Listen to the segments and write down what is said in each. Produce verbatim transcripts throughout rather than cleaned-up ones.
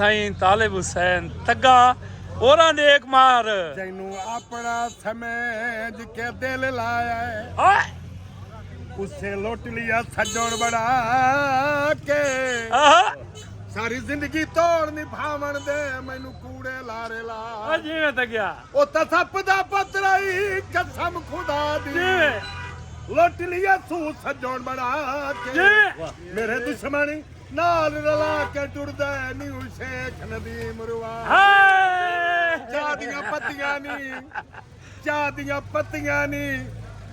سائیں طالب حسین تگا، اوراں ݙیکھ مار۔ جینوں اپݨا سمجھ کے دل لایا ہے، ہائے۔ اسے لٹ لیا سجݨ بݨا کے۔ آہا۔ ساری زندگی توڑ نبھاوݨ دے، مینوں کوڑے لارے لا۔ آ جیویں تگیا۔ او تصپ دا پترائی قسم خدا دی۔ جیویں۔ لٹ لیا سو سجݨ بݨا کے۔ جیویں۔ میرے دشمن نال رلا کے ٹردا ہے، نیو شیخ ندیم روا۔ ہائے! چاہ دیاں پتیاں نی، چاہ دیاں پتیاں نی،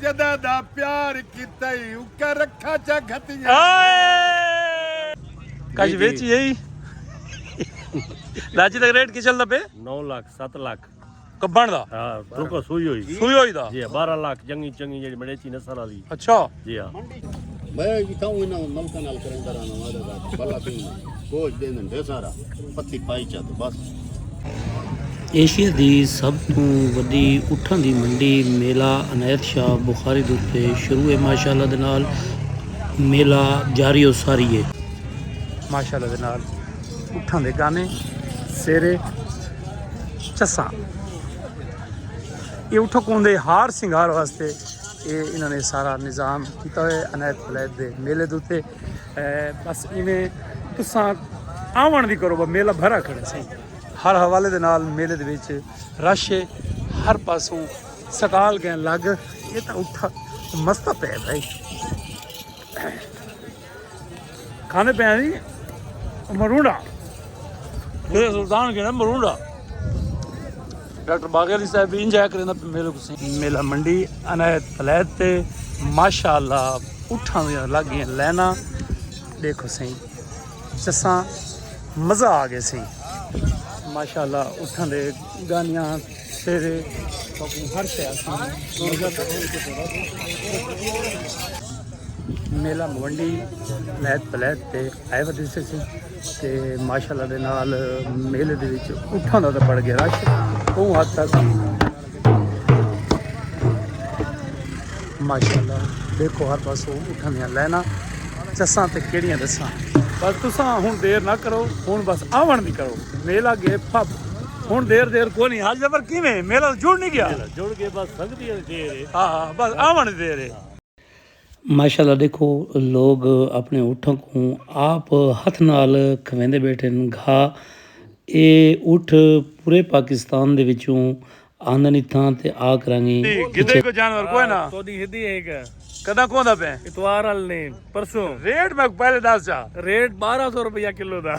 جدا دا پیار کیتا ای، اکا رکھا چا گھتیاں۔ ہائے! کج جی، جی۔ ویچ یہی۔ لاچی دا ریٹ کی چلدا پے؟ نو لاکھ، ست لاکھ۔ کبݨ دا؟ ہاں، رکو، سوئی ہوئی۔ سوئی ہوئی دا؟ جی ہاں، بارہ لاکھ جنگی چنگی جیڑھی مڑیچی نسل والی۔ اچھا۔ جی ہاں۔ میں اتھاں انہاں ملکاں نال کریندا رہنا، وعدہ دا بھلا تھی گوشت ݙیندن ڈھیر سارا، پتی پائی چا تے بس۔ ایشیا دی سب توں وݙی اٹھاں دی منڈی میلہ عنایت شاہ بخاری دے اتے شروع ہے ماشاءاللہ دے نال۔ میلہ جاری و ساری ہے۔ ماشاءاللہ دے نال اٹھاں دے گانے، سیرے، چساں۔ اے اٹھاں کوں دے ہار سنگھار واسطے اے انہاں نے سارا نظام کیتا ہوئے عنایت ولایت دے میلے دے اتے۔ اے بس ایویں تساں آوݨ دی کرو، بس میلہ بھرا کھڑے سئیں۔ ہر حوالے دے نال میلے دے وچ رش ہے، ہر پاسوں سٹال ڳئے لڳ۔ اے تاں اٹھا مستا پئے بھائی۔ کھاندے پئے ہیں جی مرونڈا۔ اے سلطان کہنا مرونڈا۔ ڈاکٹر باغی علی صاحب بھی انجوائے کریندا پیا میلے کوں سئیں۔ میلہ منڈی عنایت ولایت تے ماشاءاللہ اٹھاں دیاں لڳ ڳئیاں لائناں۔ ݙیکھو سئیں، چساں، مزہ آ ڳئے سئیں۔ ماشاءاللہ اٹھاں دے گانیاں، سیرے، باقی ہر شے اساں۔ میلہ منڈی عنایت ولایت تے آئے ودے سے سی تے ماشاءاللہ دے نال میلے دے وچ اٹھاں دا تاں بڑھ ڳیا رش، اوں حد تک ماشاءاللہ۔ ݙیکھو ہر پاسوں اٹھاں دیاں لائناں، چساں تے کیڑیاں ݙساں۔ بس تساں ہݨ دیر نہ کرو، ہݨ بس آوݨ دی کرو۔ میلہ ڳئے پھب، ہݨ دیر دیر کوئی نہیں۔ حاج ظفر کیویں؟ میلہ جڑ نہیں ڳیا؟ میلہ جڑ ڳئے، بس سنگتیاں دی دیر ہے۔ ہاں، ہاں، بس آوݨ دی دیر ہے۔ ماشاءاللہ ݙیکھو، لوگ اپݨے اٹھاں کوں آپ ہتھ نال کھویندے ٻیٹھن۔ گھا اے اٹھ پورے پاکستان دے وچوں آندن اتھاں تے آ کرانگی گدے کو جانور کوئی نہ۔ تہاݙی ہدی ہے ہک۔ کݙاں کوں دا پئے؟ اتوار آلے ݙینہہ، پرسوں۔ ریٹ میں پہلے ݙس چا۔ ریٹ بارہ سو روپیہ کلو دا۔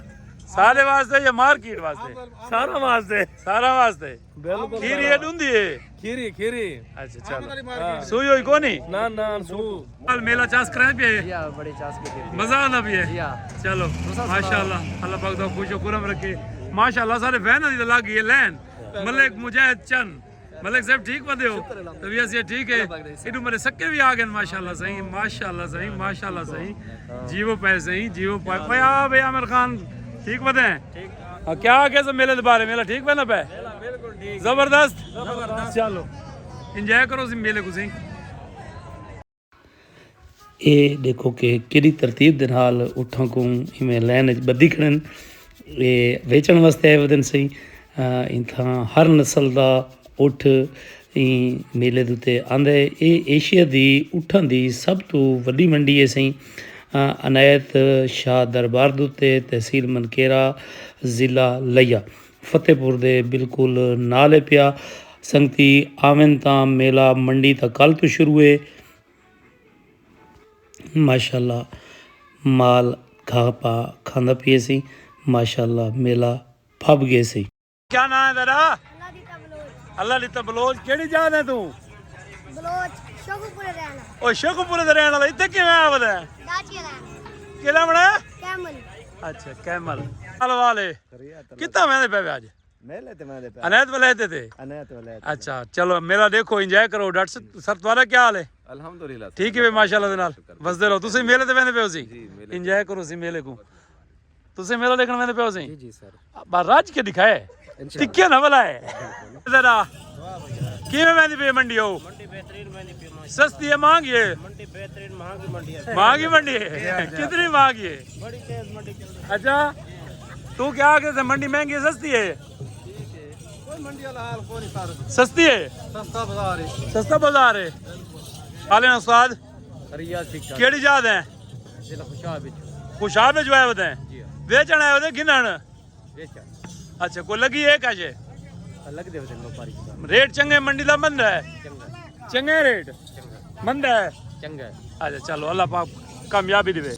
سارے واسطے یا مارکیٹ واسطے؟ سارا واسطے۔ سارا واسطے۔ بالکل کھیری ہے، ݙوندی ہے؟ کھیری، کھیری۔ اچھا، چلو۔ ہاں۔ سوئی ہوئی کونی؟ نہ، نہ، سو۔ کل میلہ چاس کرائے پئے؟ جی ہاں، بڑی چاس کی تھی۔ مزہ آندا پیا ہے؟ جی ہاں۔ چلو، تساں سݨاؤ۔ ماشاءاللہ، اللہ پاک دا خوش و خرم رکھے۔ ماشاءاللہ، سارے فین دی تے لڳ ڳئی ہے لین۔ ملک مجاہد چن۔ ملک صاحب ٹھیک ودے ہو؟ شکر اللہ پاک۔ طبیعت صحت ٹھیک ہے؟ اللہ پاک دے۔ ایݙو میݙے سکے وی آ ڳئے، ماشاءاللہ سئیں، ماشاءاللہ سئیں، ماشاءاللہ سئیں۔ جیوو پئے سئیں، جیوو پئے۔ اوئے آ بھئی عامر خان، ٹھیک ودے ہیں؟ ٹھیک۔ ہاں، کیا آکھے سئیں میلے دے بارے؟ میلہ ٹھیک ویندا پئے؟ میلہ بالکل ٹھیک۔ زبردست؟ زبردست۔ چلو، انجوائے کرو سئیں میلے کوں سئیں۔ اے ݙیکھو کہ کیݙی ترتیب دے نال اٹھاں کوں ایویں لائن وچ ٻدھی کھڑن۔ اے ویچݨ واسطے آئے ودن سئیں۔ آ، اتھاں ہر نسل دا اٹھ ایں میلے دے اتے آندا ہے۔ اے ایشیا دی اٹھاں دی سب توں وݙی منڈی ہے سئیں۔ آ، عنایت شاہ دربار دے اتے، تحصیل منکیرا، ضلع لیہ، فتح پور دے بالکل نال ہے پیا۔ سنگتی آون تاں میلہ منڈی تاں کل توں شروع ہے۔ ماشاءاللہ، مال گھا پا کھاندا پئے سی۔ ماشاءاللہ، میلہ پھب ڳئے سی۔ کیا ناں ہے تیرا؟ اللہ ݙتا بلوچ۔ اللہ ݙتا بلوچ۔ کیڑھی جاہ دے توں؟ بلوچ، شوکو پورے رہݨ والا۔ او، شوکو پورے دے رہݨ والا، اتھے کیویں آیا ودے؟ ڈاچی رہݨ۔ کیڑھا بݨا؟ کیمل۔ اچھا، کیمل۔ حال والے۔ کتھاں ویندے پئے اڄ؟ میلے تے ویندے پئے۔ عنایت ولایت تے؟ عنایت ولایت تے۔ اچھا، چلو، میلہ ݙیکھو، انجوائے کرو۔ ڈاکٹر صاحب، تہاݙا کیا حال ہے؟ الحمدللہ۔ ٹھیک ہے، ماشاءاللہ دے نال۔ وسدے رہو۔ تسیں میلے تے ویندے پئے ہو سی؟ جی، میلے۔ انجوائے کرو سی میلے کوں۔ تسیں میلہ ݙیکھݨ ویندے پئے ہو سی؟ جی، جی، سر۔ بس رڄ کے ݙکھائے۔ انشاءاللہ۔ ٹکے نہ بلائے۔ ذرا۔ کیویں ویندی پئی منڈی ہو؟ منڈی بہترین ویندی پئی، ماشاءاللہ۔ سستی ہے، مہنگی ہے؟ منڈی بہترین، مہنگی منڈی ہے۔ مہنگی منڈی ہے؟ جی، ہاں، جی، ہاں۔ کتنی مہنگی ہے؟ بڑی تیز منڈی چل رہی ہے۔ اچھا۔ تو کیا آکھدے، منڈی مہنگی ہے، سستی ہے؟ ٹھیک ہے، کوئی منڈی والا حال کوئی نہیں سر۔ سستی ہے؟ سستا بازار ہے۔ سستا بازار ہے۔ حال ہے استاد؟ ریاض ٹھیک ٹھاک۔ کیڑی جات ہے؟ ضلع خوشاب وچ۔ خوشاب وچ آئے ہوتے ہیں؟ جی ہاں۔ ویچن آئے ہوتے ہیں، گھنن؟ ویچن۔ اچھا، کوئی لگی ہے کجھ؟ لگدے ہوتے ہیں وپاری۔ ریٹ چنگے منڈی دا مندا ہے؟ چنگا۔ چنگے ریٹ؟ چنگا۔ مندا ہے؟ چنگا ہے۔ اچھا، چلو، اللہ پاک کامیابی دے۔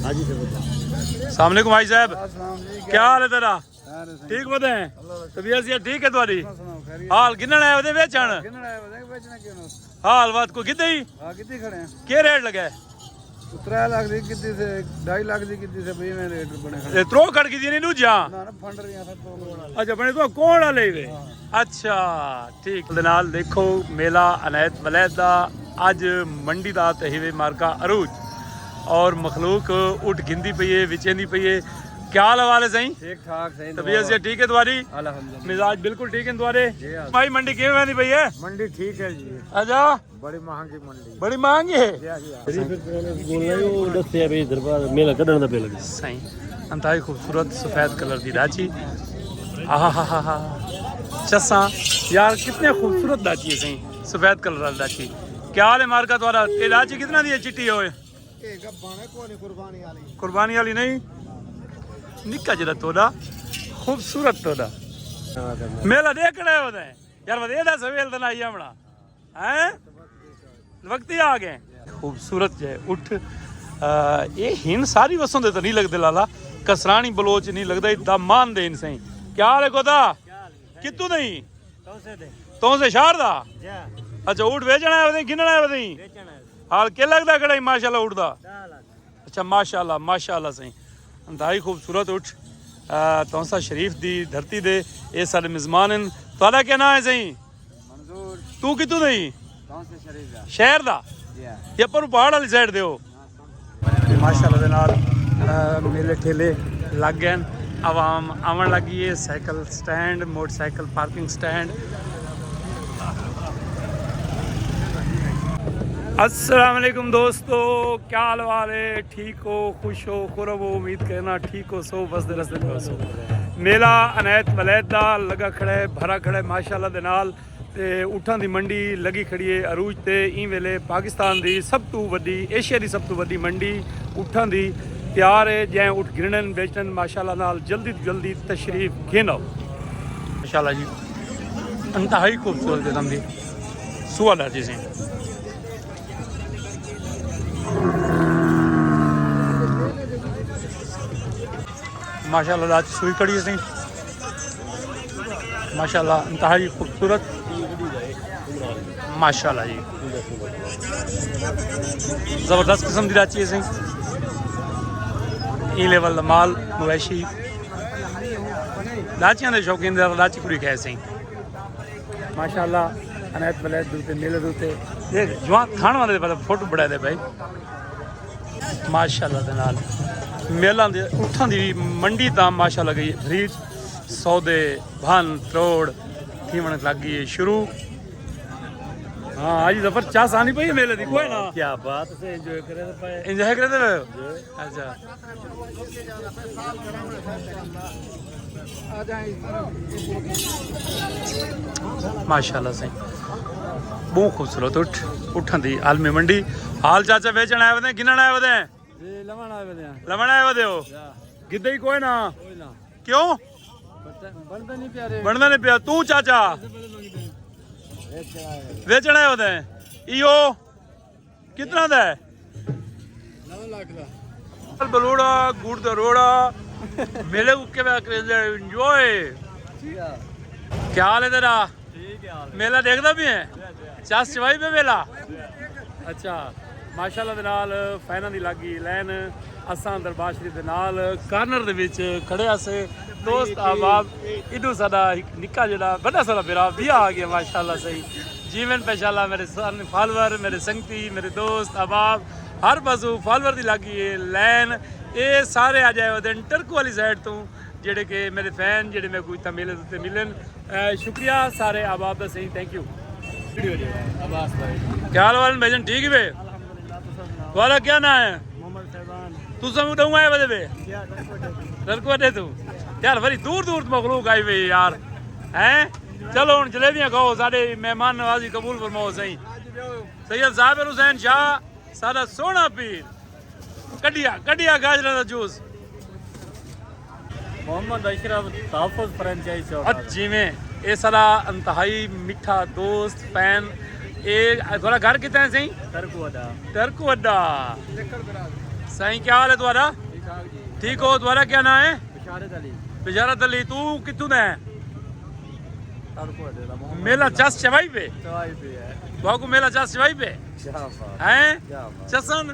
السلام علیکم بھائی صاحب، السلام علیکم۔ کیا حال ہے تیرا؟ خیر ہے سائیں۔ ٹھیک ودے ہیں؟ اللہ کا شکر۔ طبیعت صحت ٹھیک ہے تمہاری؟ سناؤ، خیریت؟ حال گھنن آئے ہوتے ہیں ویچن؟ گھنن آئے ہوتے ہیں، ویچنا کیوں نہ؟ حال وات کو گھدے ہی؟ ہاں، کتنے کھڑے ہیں؟ کیا ریٹ لگا ہے؟ ترے لاکھ دی کیتی سے، ڈھائی لاکھ دی کیتی سے، بھئی میں ریٹ بنے کھڑے۔ اے ترو کڑ کی دی نہیں دوجا؟ نہ، نہ، فنڈ رہی ہیں سب کو۔ اچھا، بنے تو کوڑ والے ہی وے۔ اچھا، ٹھیک۔ دے نال دیکھو، میلہ عنایت ولید دا، اج منڈی دا تہیوے مارکا عروج، اور مخلوق اٹھ گھندی پئی ہے، وچیندی پئی ہے۔ کیا حال احوال ہے سائیں؟ ٹھیک ٹھاک سائیں، طبیعت سے ٹھیک ہے تمہاری؟ الحمدللہ۔ مزاج بالکل ٹھیک ہے تمہارے؟ جی ہاں۔ بھائی، منڈی کیویں ویندی پئی ہے؟ منڈی ٹھیک ہے جی، اچھا، بڑی مہنگی منڈی۔ بڑی مہنگی ہے۔ جی ہاں، جی ہاں۔ ݙسیا بھئی دربار میلہ کݙݨ دا پیا لڳے۔ سائیں، انتہائی خوبصورت سفید کلر دی ݙاچی۔ آہا ہا ہا ہا۔ چساں یار، کتنے خوبصورت ݙاچی ہے سائیں، سفید کلر والی ݙاچی۔ کیا حال ہے مارکا تہاݙا؟ اے ݙاچی کتنا دی ہے چٹی ہوئے؟ اے گباں ہے، کوئی نہیں، قربانی والی۔ قربانی والی نہیں، نکا جڑا توڑا، خوبصورت توڑا۔ میلہ دیکھݨ آئے ہوتے ہیں یار، ودے دا سویل تے نہ آئی آوݨا۔ ہیں؟ وقتی آ گئے۔ خوبصورت جے اٹھ، آ، اے ہن ساری وسوں دے تے نہیں لڳدے لالا، کسرانی بلوچ نہیں لڳدا، اے دامان دے ہن سائیں۔ کیا حال ہے گودا؟ کتوں دے ہی؟ توں سے شہر دا؟ اچھا، اٹھ ویچݨ آئے ہوتے ہیں، گھنݨ آئے ہوتے ہیں؟ حال کیا لڳدا کھڑا ہی ماشاءاللہ اٹھ دا؟ اچھا، ماشاءاللہ، ماشاءاللہ سائیں۔ انتہائی خوبصورت اٹھ، آ، تونسہ شریف دی دھرتی دے، اے ساݙے مزمان ہن۔ تہاݙا کیا ناں ہے سائیں؟ منظور۔ توں کتوں دے ہی؟ تونسہ شریف دا۔ شہر دا؟ جی ہاں۔ یا پر پہاڑ والی سائیڈ دے ہو؟ ماشاءاللہ دے نال، آ، میلے ٹھیلے لڳ ڳئے ہن۔ عوام آوݨ لڳی ہے، سائیکل سٹینڈ، موٹر سائیکل پارکنگ سٹینڈ۔ السلام علیکم دوستو، کیا حال حوال ہے؟ ٹھیک ہو، خوش ہو، خرب ہو؟ امید کرنا ٹھیک ہو سو، بس دے رستے پہ سو۔ میلہ عنایت ولید دا لڳا کھڑا ہے، بھرا کھڑا ہے ماشاءاللہ دے نال۔ تے اٹھاں دی منڈی لڳی کھڑی ہے عروج تے۔ ایں ویلے پاکستان دی سب توں وݙی، ایشیا دی سب توں وݙی منڈی اٹھاں دی تیار ہے، جئیں اٹھ گھنݨ ویچݨ ماشاءاللہ نال۔ جلدی توں جلدی تشریف گھن آؤ۔ ماشاءاللہ جی، انتہائی خوبصورت قسم دی سوا ݙاچی سائیں۔ ماشاءاللہ ݙاچی سوئی کھڑی ہے سائیں۔ ماشاءاللہ انتہائی خوبصورت۔ ماشاءاللہ جی، زبردست قسم دی ݙاچی ہے سائیں۔ ایں لیول دا مال، مویشی، ݙاچیاں دے شوقین ذرا ݙاچی کڑی کھائے سائیں۔ ماشاءاللہ عنایت ولید دے اتے، میلے دے اتے۔ اے جوان کھاݨ والے دے پتہ فوٹو بݨا دے بھائی۔ ماشاءاللہ دے نال میلاں دے اٹھاں دی منڈی تاں ماشاءاللہ ڳئی ہے بھری، سودے، بھن تروڑ تھیوݨ لڳ ڳئی ہے شروع۔ ہاں، اڄ ظفر چس آندی پئی ہے میلے دی، کوئی نہ؟ کیا بات ہے، انجوائے کرے پئے۔ انجوائے کرے پئے ہو؟ اچھا۔ ماشاءاللہ سائیں، بہت خوبصورت اٹھ، اٹھاں دی عالمی منڈی۔ حال چاچا ویچݨ آئے ہوتے ہیں، گھنݨ آئے ہوتے ہیں؟ جی، لوݨ آئے ہوتے ہیں۔ لوݨ آئے ہوتے ہو؟ گھدے ہی کوئی نہ؟ کوئی نہ۔ کیوں؟ بݨدا نہیں پیا ریٹ۔ بݨدا نہیں پیا۔ توں چاچا ویچݨ آئے ہوتے ہیں؟ ایہو کتنا دا ہے؟ نو لاکھ دا۔ بلوڑا، گڑ دا روڑا، میلے کو کیا کرے، انجوائے۔ کیا حال ہے تیرا؟ میلہ دیکھدا پئے ہیں؟ چس چوائی پئے میلہ؟ اچھا، ماشاءاللہ دے نال فیناں دی لڳ ڳئی لائن۔ اساں دربار شریف دے نال کارنر دے وچ کھڑے ہاسے۔ دوست احباب، ایݙو ساݙا ہک نکا جیڑھا وݙا سارا بھرا ٻیا آ ڳیا، ماشاءاللہ سائیں۔ جیون پہ شالا میرے سن فالوور، میرے سنگتی، میرے دوست احباب، ہر پاسوں فالوور دی لڳ ڳئی ہے لین۔ اے سارے اڄ آئے ہوئے ہن ٹرکو والی سائیڈ توں، جیڑھے کہ میرے فین، جیڑھے میکوں اتھاں میلے تے ملن۔ اے، شکریہ سارے احباب دا سائیں، تھینک یو۔ کیا حال وال بھائی جان، ٹھیک ہی وے؟ تہاݙا کیا ناں ہے؟ محمد فیضان۔ تساں وی ݙہوں آئے ودے پئے؟ ٹرکو اڈے توں؟ یار، وری دور دور توں مخلوق آئی پئی یار۔ ہیں؟ چلو ہݨ جلیبیاں کھاؤ، ساݙے مہمان نوازی قبول فرماؤ سئیں۔ سید ظاہر حسین شاہ، ساݙا سوہݨا پیر۔ کڈھیا، کڈھیا گاجراں دا جوس۔ محمد اشرف، تحفظ فرنچائز چوک۔ اچ جیویں، اے ساݙا انتہائی میٹھا دوست، فین۔ اے تھوڑا گھر کتھاں ہے سئیں؟ ٹرکو اڈا۔ ٹرکو اڈا۔ سئیں، کیا حال ہے تہاݙا؟ ٹھیک ٹھاک جی۔ ٹھیک ہو؟ تہاݙا کیا ناں ہے؟ بشارت علی۔ بشارت علی، توں کتھوں دا ہے؟ ٹرکو اڈے دا محمد میلہ اللہ۔ چس چوائی پئے؟ چوائی پئے ہے۔ تہاکوں میلہ چس چوائی پئے؟ کیا بات ہے۔ ہیں؟ کیا بات۔ چسن؟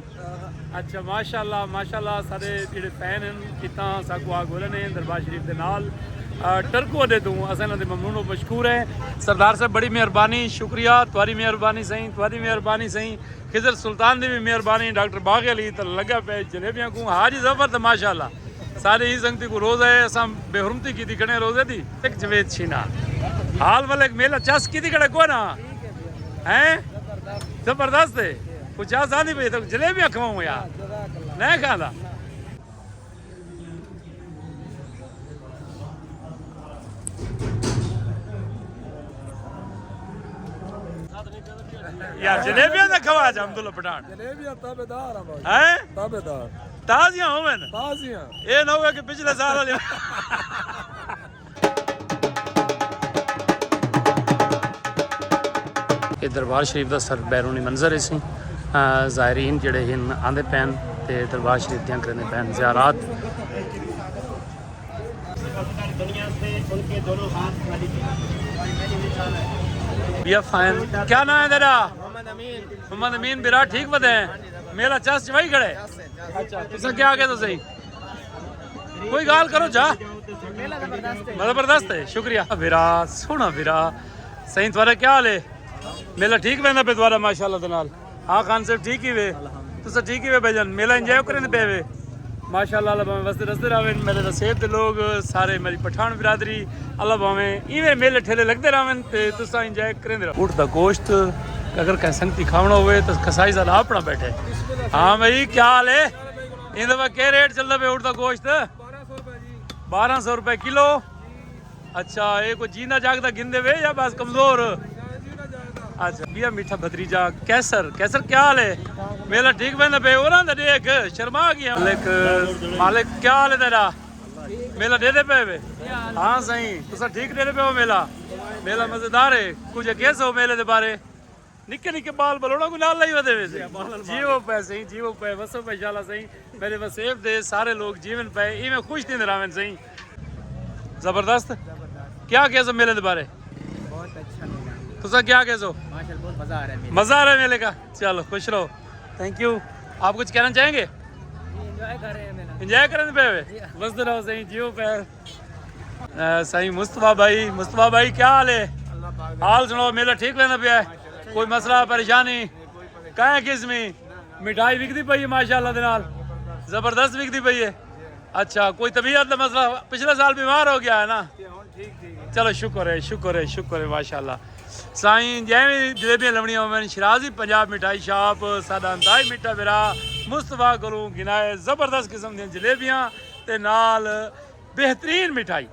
اچھا، ماشاءاللہ، ماشاءاللہ، سارے جڑے فین ہیں، کتنا ساکو آ گولے نے دربار شریف دے نال۔ آ، ٹرکو دے توں اساں انہاں دے ممنون و مشکور ہیں۔ سردار صاحب، بڑی مہربانی، شکریہ، تہاݙی مہربانی سئیں، تہاݙی مہربانی سئیں۔ خضر سلطان دی بھی مہربانی، ڈاکٹر باغ علی تے لگا پئے جلیبیاں کوں۔ حاجی ظفر تے ماشاءاللہ سارے ہی سنگتی کو روزہ ہے، اساں بے حرمتی کیتی کھڑے ہیں روزے دی۔ ایک جوید چھینا۔ حال والے ایک میلہ چس کیتی کھڑے کو نا؟ ہیں؟ زبردست ہے۔ کچھ چس آندی پئی تو جلیبیاں کھواؤں یار۔ نہیں کھاندا۔ یار جلیبیاں دا کھوا جا عبداللہ پٹھان۔ جلیبیاں تابعدار آ بھائی۔ ہیں؟ تابعدار۔ تازیاں ہوون۔ تازیاں۔ اے نہ ہووے کہ پچھلے سال والی۔ اے دربار شریف دا سر بیرونی منظر ہے سی۔ آ، زائرین جڑے ہن آندے پین تے دربار شریف دیاں کریندے پین زیارات۔ بیا فائن، کیا نام ہے تیرا؟ محمد امین۔ محمد امین، برا ٹھیک پتہ ہے؟ میلہ چس چوائی کھڑے؟ اچھا، تساں کیا آکھے تو صحیح؟ کوئی گال کرو جا۔ میلہ زبردست ہے۔ زبردست ہے، شکریہ۔ برا، سوہݨا برا۔ سئیں، تہاݙا کیا حال ہے؟ میلہ ٹھیک ویندا پئے تہاݙا ماشاءاللہ دے نال؟ ہاں خان صاحب، ٹھیک ہی وے؟ تساں ٹھیک ہی وے بھائی جان؟ میلہ انجوائے کریندے پئے وے؟ ماشاءاللہ، اللہ بھاویں وسدے رسدے رہون، میلے دا سیب دے لوگ، سارے میری پٹھان برادری، اللہ بھاویں ایویں میلے ٹھیلے لڳدے رہون تے تساں انجوائے کریندے رہو۔ اٹھ دا گوشت اگر کہیں سنگتی کھاوݨا ہووے تاں کسائی زادہ اپݨا ٻیٹھے۔ ہاں بھائی، کیا حال ہے؟ ایندے پا کیا ریٹ چلدا پئے اٹھ دا گوشت؟ بارہ سو روپے کلو۔ اچھا، اے کوئی جیندا جاگدا گھندے وے یا بس کمزور؟ اچھا، بیا میٹھا بھتریجا قیصر، قیصر کیا حال ہے؟ میلہ ٹھیک ویندا پئے؟ اوراں دا ݙیکھ، شرما ڳیا۔ مالک، مالک کیا حال ہے تیرا؟ میلہ ݙیہدے پئے وے؟ ہاں سئیں، تساں ٹھیک ݙیہدے پئے ہو میلہ؟ میلہ مزیدار ہے۔ کجھ اگے سو میلے دے بارے؟ نکے نکے ٻال ٻلوڑاں کوں نال لائی ودے وے سئیں۔ جیو پئے سئیں، جیو پئے، وسو پئے شالا سئیں۔ میݙے وسیب دے سارے لوگ جیون پئے، ایویں خوش تھیندے رہون سئیں۔ زبردست۔ زبردست۔ کیا کہسو میلے دے بارے؟ بہت اچھا میلہ۔ تساں کیا کہسو؟ ماشاءاللہ، بہت مزہ آ رہا ہے میلے۔ مزہ آ رہا ہے میلے کا؟ چلو، خوش رہو۔ تھینک یو۔ آپ کچھ کہنا چاہیں گے؟ جی، انجوائے کر رہے ہیں میلہ۔ انجوائے کرن پئے وے؟ جی۔ وسدے رہو سئیں، جیو پئے۔ اے، سائیں مصطفیٰ بھائی، مصطفیٰ بھائی کیا حال ہے؟ اللہ پاک دا۔ حال سناؤ، میلہ ٹھیک ویندا پیا ہے؟ ماشاءاللہ۔ کوئی مسئلہ پریشانی؟ کوئی پریشانی۔ کہیں قسم دی؟ نہ، نہ۔ مٹھائی وکدی پئی ہے ماشاءاللہ دے نال؟ زبردست۔ زبردست وکدی پئی ہے؟ جی۔ اچھا، کوئی طبیعت دا مسئلہ؟ پچھلے سال بیمار ہو گیا ہے نا؟ جی، ہݨ ٹھیک، ٹھیک ہے۔ چلو شکر ہے، شکر ہے، شکر ہے ماشاءاللہ۔ سائیں جیویں جلیبیاں لوݨیاں ہوون، شیرازی پنجاب مٹھائی شاپ، ساݙا انتہائی میٹھا بھرا مصطفیٰ کولوں گھنائے زبردست قسم دیاں جلیبیاں تے نال بہترین مٹھائی۔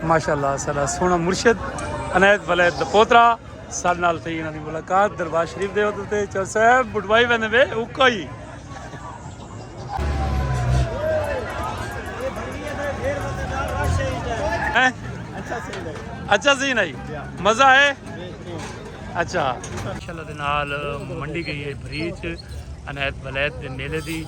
ماشاءاللہ، ساݙا سوہݨا مرشد عنایت ولید دا پوترا، ساݙے نال تھئی انہاں دی ملاقات دربار شریف دے اتتے۔ چل صاحب، بٹوائی ویندے پئے، اوکا ہی۔ ہیں؟ اچھا سین ہے۔ مزہ ہے؟ اچھا۔ ماشاءاللہ دے نال منڈی گئی ہے بھریچ عنایت ولید دے میلے دی۔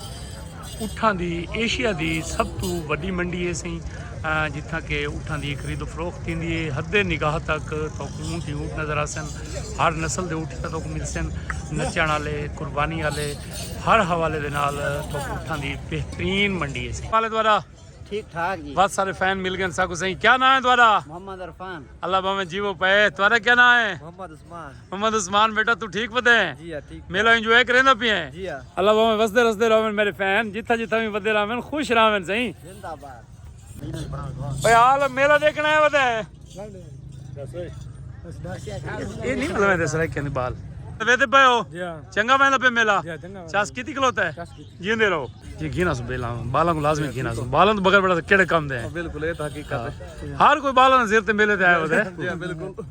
اٹھاں دی ایشیا دی سب توں وݙی منڈی ہے سئیں، آ، جتھاں کہ اٹھاں دی خرید و فروخت تھیندی ہے۔ حد نگاہ تک تہاکوں اونٹ ہی اونٹ نظر آسن، ہر نسل دے اونٹ تہاکوں ملسن، نچݨ والے، قربانی والے، ہر حوالے دے نال تہاکوں اٹھاں دی بہترین منڈی ہے سئیں۔ حوالے تہاݙا؟ ٹھیک ٹھاک جی۔ بس سارے فین مل ڳئے ساکوں سئیں۔ کیا ناں ہے تہاݙا؟ محمد عرفان۔ اللہ بھاویں جیوو پئے۔ تہاݙا کیا ناں ہے؟ محمد عثمان۔ محمد عثمان بیٹا، توں ٹھیک پتہ ہے؟ جی ہاں، ٹھیک۔ میلہ انجوائے کریندا پئیں؟ جی ہاں۔ اللہ بھاویں وسدے رسدے رہون میرے فین، جتھاں جتھاں وی ودے رہون، خوش رہون سئیں۔ زندہ باد۔ اوئے حال میلہ ݙیکھݨ آئے ودے؟ یہ نہیں ملوے دے سرائیکیں دے بال۔ ویندے پئے ہو؟ جی ہاں۔ چنگا ویندا پئے میلہ؟ جی ہاں، چنگا ویندا۔ چس کیتی کھلوتا ہے؟ چس کیتی۔ جیندے رہو۔ جی گھنا سو بیلاں، بالاں کو لازمی گھنا سو۔ بالاں تو بغیر بڑا کیڑے کم دے ہیں؟ بالکل، یہ تو حقیقت ہے۔ ہر کوئی بالاں دے سر تے میلے تے آیا ہوتا ہے۔ جی ہاں، بالکل۔